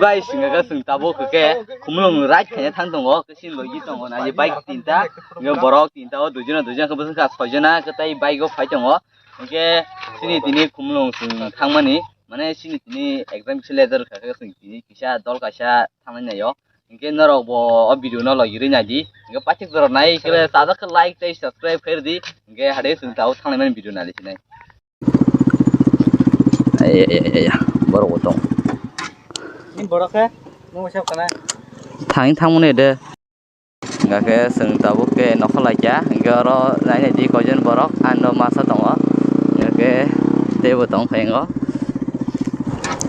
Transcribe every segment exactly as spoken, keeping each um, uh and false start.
Bai singa ga sung tabuk ke khumulung right khaina thang tongo, ke sin logi tongo na je bike tinta, nge borok tinta o duijona duijona ke bwswk kha soijona ke tai bike o phai tongo. Hingke sini tini khumulung sung thangmani, mane sini tini exam kisa letter kha ke sung tini kisa dol kaisa thangmani nayo. Hingke norok bo o video no logi ri naidi. Hingke paithak jora nai khe sajak khe like tei subscribe khe ridi. Hingke hade sung tao thangmani video nai sinai. Ai, ai, ai, ai, borok bo tong. Ni borok khe, nung sab kana? Thang, thang mone de. Hingke chwng tabuk ke nokha laikha, hingke oro nainai di koijon borok, ano masa tongo, hingke teibo tong phaingo,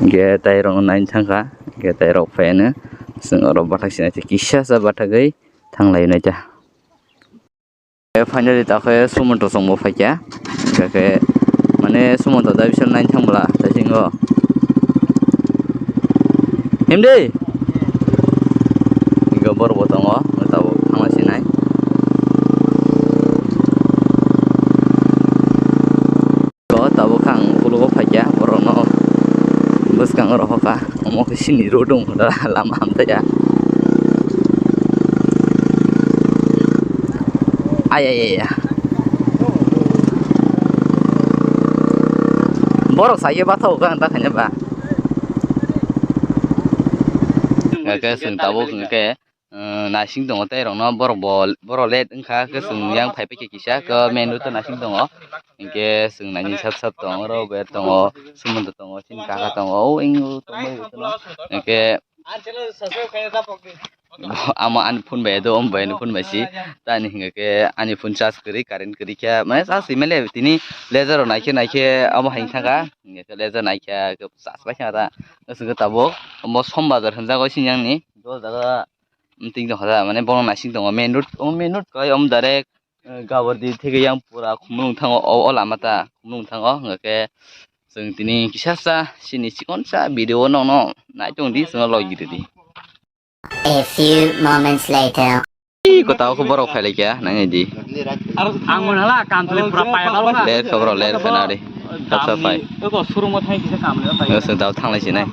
hingke tei rok naina thangkha, hingke tei rok phaiyano chwng oro bathak sinai kisa sa bathagwi thanglai naita. Finally, ta khe Sumonto chwngbo phaikha. Hingkha khe, mane, Sumonto da bisingo naina thang bwla, tei singo. Himdi! Hingkha borok bo tongo, tabuk thangna sinai. Ko tabuk khe ang ukologo phaikha, borokno bwskango rohorkha, omo khe sini road wngkha da, lama hamtaiya. Ai, ai, ai, ai. Borok saikhe bathao khe ang ta khaina ba. Hingkha khe chwng tabuk hingkha khe, eh, naising tongo tei rokno borok bo, borok late wngkha khe chwng yang phai paikha kisa khe main road o naising tongo. Hingkhe chwng naini sap sap tongo, oro ber tongo, Sumonto tongo, chini kaka tongo, o ingo tongbai rw tono. Hingkhe amo ani phone bai do, omo bai ani phone bai si. Tani hingkhe ani phone charge kwrwi, current kwrwi khe, mane charge rimale tini laser rok naikhe naikhe amo hai thangkha. Hingkhe laser naikhe charge bai thangkha ta. Aswk tabuk omo Som Bazar hwnjago sini yang ni. O jaga Mting tong kha da, mane bono naising tongo main road, o main road kai om direct, eh, Gabardi theke yang pura khumulwng thango, o, o lama ta khumulwng thango, hingkha khe chwng tini kisa sa chini chikon sa video o nokno nai tong di, chwngno logi rw di. A few moments later. Ih, kota o khe borok phai lai kha, nang di. Ang mona la kam tole pura paya kalo na. Ler khe borok, ler khe nari. Sab sab phai. Eko surumo thai kisa kam le phai. Ngasing dao thanglai sinai.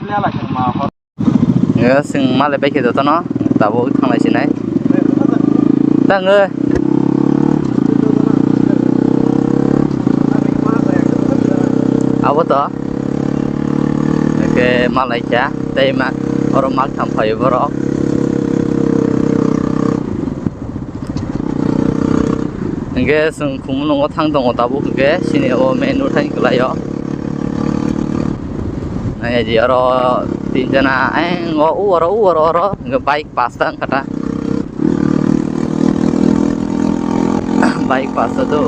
Ngasing malai bai khe jotono tabuk thanglai sinai. Tango. Abo to. Eke malai kha tei ma oro mak tham phaio borok. Hingke chwng khumulwngo thang tongo tabuk hingke sini o main road hai kwlaio. Nai di oro tin jana ayang o u oro u oro oro hingke bike pasta wngkha ta. Bike pasta do.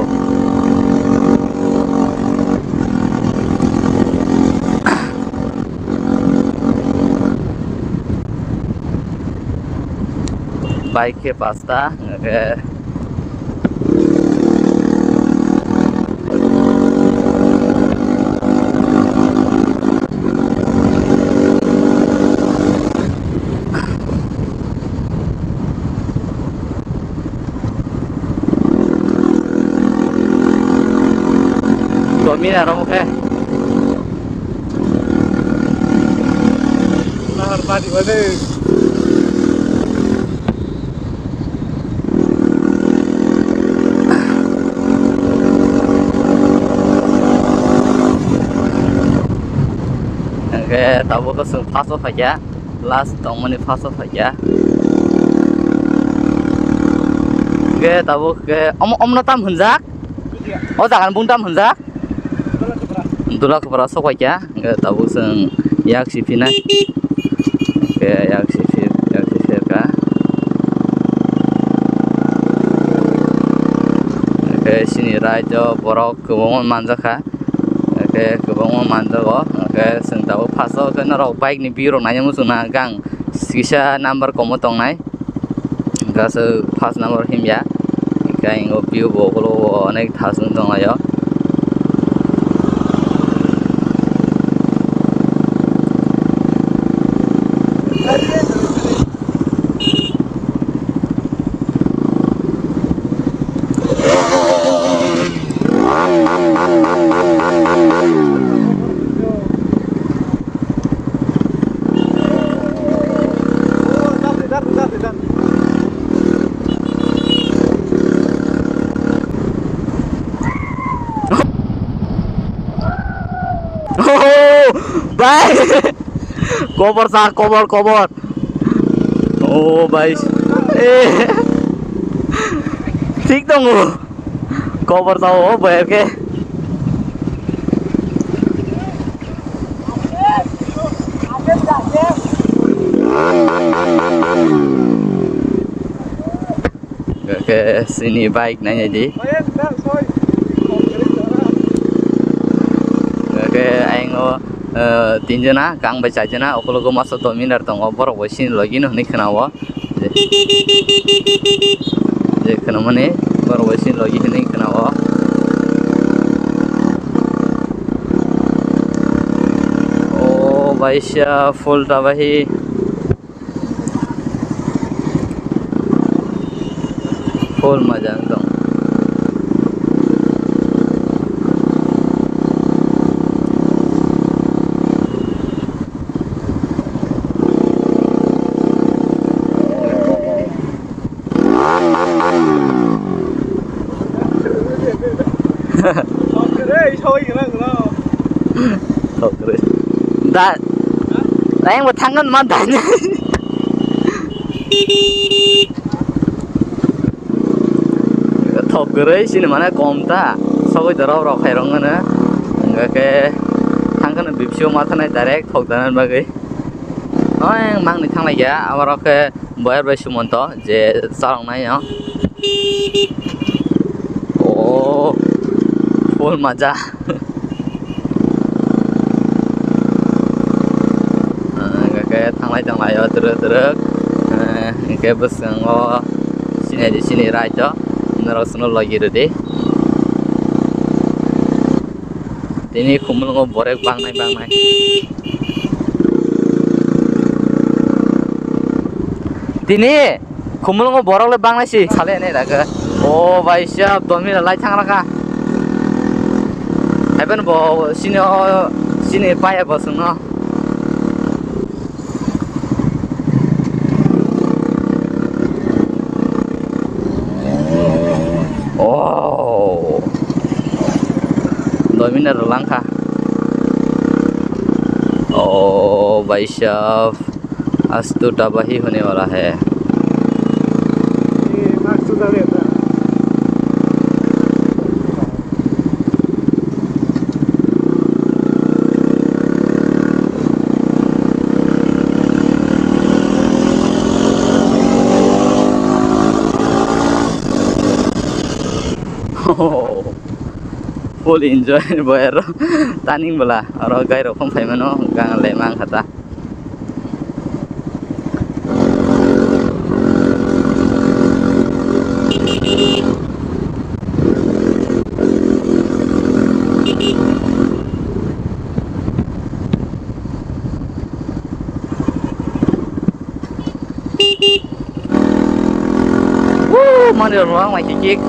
Bike khe pasta, hingkhe Domi aro mo khe. Nahar padi bade. Hingkhe tabuk chwng first o phaikha, last tongmani first o phaikha. Hingkhe tabuk khe omo, omono tam hwnjak? O jaga ni bung tam hwnjak? Dula Kupra sok pai kha, hingkhe tabuk chwng yak si phinai. Hingkhe yak si phi, yak si phi kha. Hingkhe sini right o borok kwbangma manjak kha. Hingkhe kwbangma manjago. Hingkhe chwng tabuk first o khe norok bike ni view rok naina muchung nai, gang kisa number komo tongnai. Hingke aswk first number himya. Hingke ang o view bo ukulok o onek thasung tonglaio. Bai. Kobor sa, kobor, kobor. O bai. Eh. Thik tongo. Kobor sa o bai ke. Oke, sini bike nanya di. Oke, aing o, eh, tinjana, kang bai chaijana, okologo masa dominar tongo, borok bai sini logi no hinui khna o. Je, je khna mani, borok bai sini logi hinui khna o. O baisa full tabahi. Full maja wng tong. Thok kwrwi. Da, ayang bo thangna man da. Thok kwrwi sini mane kom ta. Sogwi dorok rok khairok mano. Hingkhe thangkhano bipsio ma thanai direct thok dana bagwi. Oi, mangni thanglaiya, aborok khe Boyar bai Sumonto je chaloknai o. O, full maja. Hingkhe thanglai thanglai o twrwk twrwk. Hingkhe bwskango sini di sini right o norok sono logi rwdi. Tini khumulwngo borek bangnai bangnai. Tini khumulwngo borok le bangnai si sale ne daga. O bai sab domi lai thang raka. Haiban bo sini o sini paya bo sungno. Oh, dominar langkha. Oh, bhai sahab, आज तो तबाही होने वाला है। Full enjoy boyar, turning bwla oro gai rok phone phaimano, gang le mang khata. Woo, mani rok lang lai kik kik.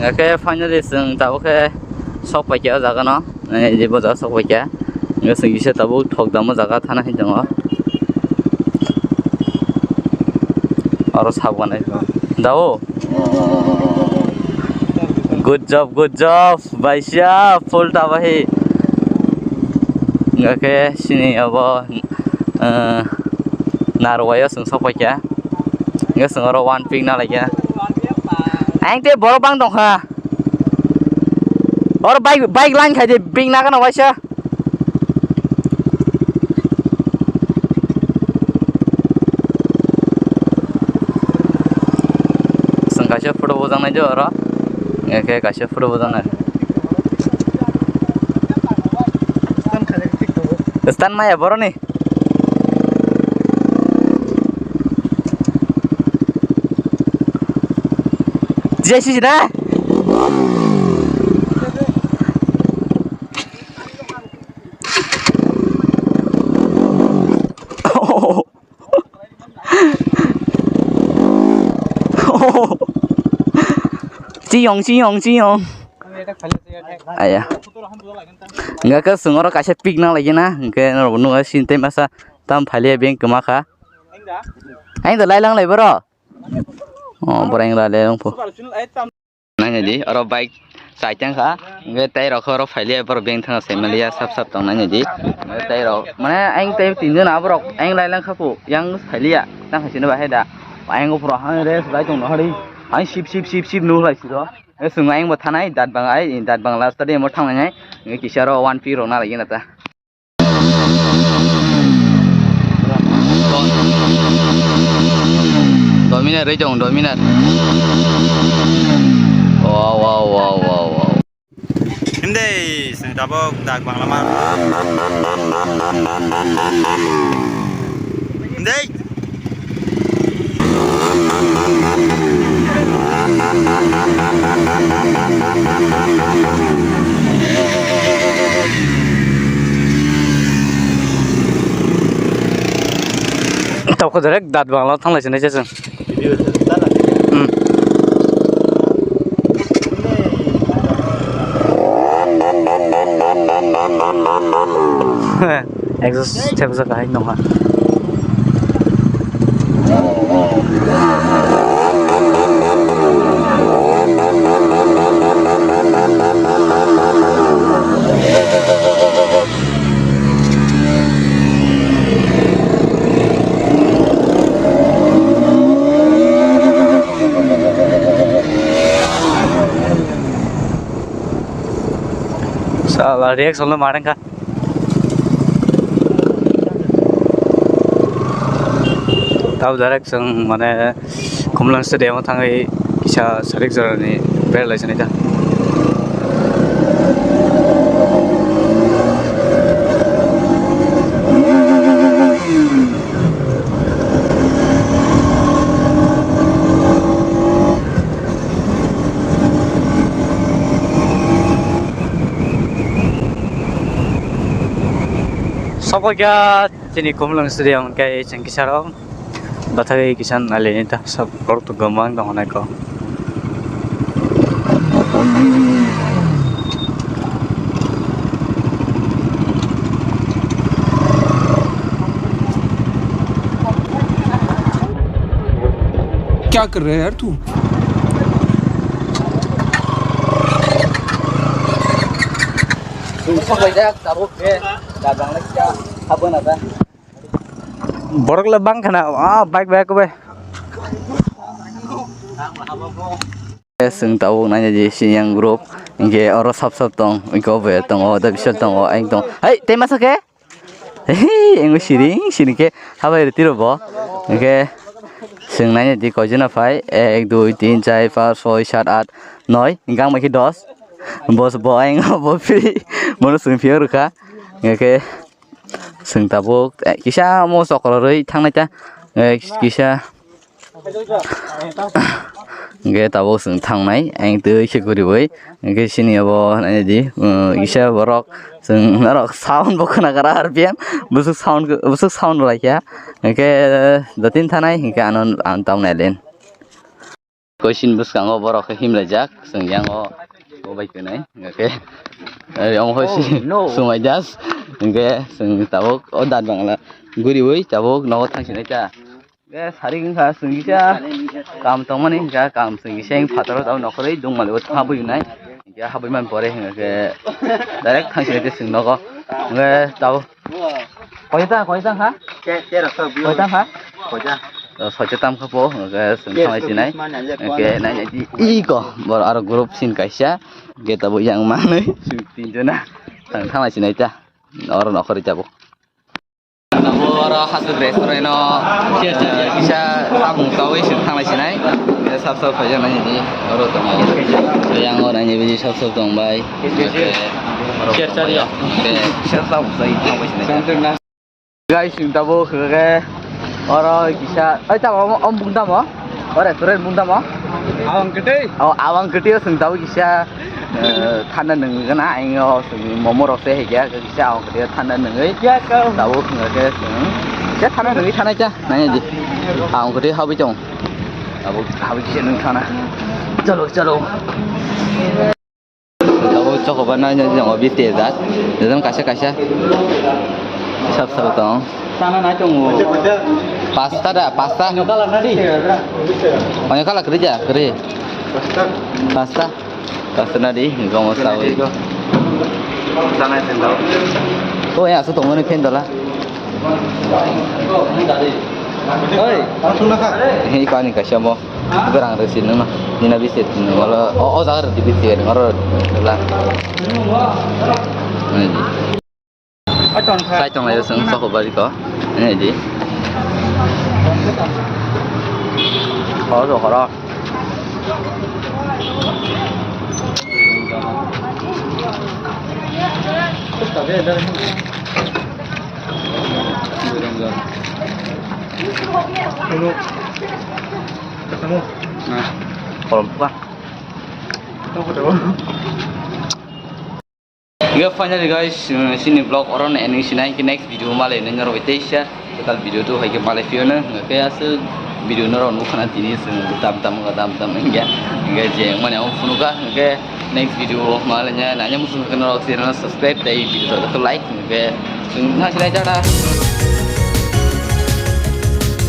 Hingkhe finally chwng tabuk khe sok paikha o jaga no, eh, je bo jaga sok paikha. Hingkhe chwng kisa tabuk thok damo jaga thana hinwi tongo. Oro sabo nai dao. Good job, good job. Baisa full tabahi. Hingkhe sini abo, eh, narwai o chwng sok paikha. Hingkhe chwng oro one pick na laikha. Ang tei borok bang tongkha. Oro bike, bike line khaidi pick na gana waisa. Chwng kaisa photo bojaknai do oro. Hingkhe kaisa photo bojaknai. Stand maya boroni. J C C na? Chiyong, chiyong, chiyong. Aya. Hingke ke sengoro kaisa pik nang lagi na, hingke norok bo nukha sini tei masa tam phalia beng kwma kha. Ang da lailang lai boro. Oh, boreng lai lai lang pho. Nanya di, oro bike chai tang kha. Hingke tei rok oro phalia boro beng thang se malia sap sap tong nanya di. Hingke tei rok mane ang tei tinjon aborok ang lailang kha pho yang phalia tang sini bahai da. Ang pura hang re lai tong no hari. Ang sip sip sip sip nu lai siro. E, chwng ayang bo thanai, dat bang ai, dat bang last stadium o thangnai, e, kisa ro one P rok na lagi na ta. Dominar, rei jong, dominar. Wow, wow, wow, wow, wow. Himdei, sini tabok dak bang lama. Himdei. Tokho direct dat bangla thanglai sinai se chwng. Hmm. Exhaust thepjak hai nongha. Sala reaction lo mareng kha. Tabo direct chwng mane Khumlwng stadium o thangwi kisa sarik jorani berlai sinai ta. Sobo kya chini Khumlwng stadium kai chwng kisa rok bathai kisa nalini ta sab borok to gomang dong nai ko. Kya kar raha hai yaar tu? Borok le bang khana, ah, bike, bike, bike. Chwng tabuk nai di sini yang group, hingke oro sap sap tong, hingke obo tongo, oda bisal tongo, ayang tong. Hai, tei masa khe? Hehe, engwi siring, siring khe habai rw tiro bo. Hingke chwng nai di koijona phai, ek, dui, tin, char, panch, soi, sat, at, noi, hingke ang bai khe dos. Bos bo ayang bo phi, bono chwng phiyok rwkha. Hingke chwng tabuk, eh, kisa mo chokro rwi thangnai ta, eh, kisa. Hingke tabuk chwng thangnai, ang twi khe guriwi. Hingke sini abo nai di, um, kisa borok chwng norok sound bo khwna kara R P M, bwswk sound, bwswk sound lai kha. Hingke jotoni thanai, hingke ano ang tamnai len. Koisin bwskango borok khe himlaijak, chwng yango bo bai kwnai, hingke, eh, omo hai si sumai das, hingke chwng tabuk o dat bangla guriwi tabuk nogo thang sinai ta. Hingke sari wngkha chwng kisa kam tongmani, hingke kam chwng kisa phataro tabuk nokhorwi dungmalibo thabwi wnai, hingke habwi man pore hingke direct thang sinai ta chwng nogo, hingke tabuk. Koita, koita ha? Te-, tera so biyo. Koita ha? Koita. O, soita tam kha po, hingke chwng thanglai sinai. Hingke nai nai di, iko, bor aro group sin kaisa. Hingke tabuk yang manwi, chwng tinjona. Chwng thanglai sinai ta. Oro nokhorwi tabuk. Tabuk oro hasuk restaurant no, eh, kisa samung tangwi chwng thanglai sinai. Sap sap phaijaknai di, oro tongo. Yang oro nai bini sap sap tong bai. Hingke, hingke, kisa samung tangwi thanglai sinai. Guys, chwng tabuk hwnkhe oro kisa, oi, tamo, omo, omo bung tamo? O restaurant bung tamo? Awang kwtwi? O, awang kwtwi o chwng tabuk kisa, eh, thanda nwng gana, ang o chwng momo rok se higya, kisa awang kwtwi o thanda nwngwi. Tabuk hwnkhe chwng kisa thanda nwngwi thanai cha, nai di. Awang kwtwi habwi tong. Abo, abo kisa nung thana. Chalo, chalo. Abo chokoba nai nai jang obi tejak. Jang kaisa kaisa. Sab sab tong. Sana nai tongo. Pasta da, pasta. Nyo kala nadi. Onyo kala kerja, kerja. Pasta. Pasta. Pasta nadi, gomo sawi. Sana tendo. Oh ya, so tongoni pen dola. Oi, ang sung nakha. Hei, kani kaisa mo. Berang resi nung na. Nina bisi nung wala. O, o jaga resi bisi nung oro la. Nini. Sai tong lai sung soko bari ko. Nini di. O, so horo. Kolom pa. Iya, finally guys, uh, sini vlog oro ni ending sinai ke next video malai nai norok teisa. Total video tu hai ke malai phio na, ke aswk video norok nukha na tini sung tam tam ga tam tam hingga, hingga je mane ang phunu ka, hingga next video malai nya, nanya musu ke norok channel subscribe tei video to like, hingga sung na sinai tata.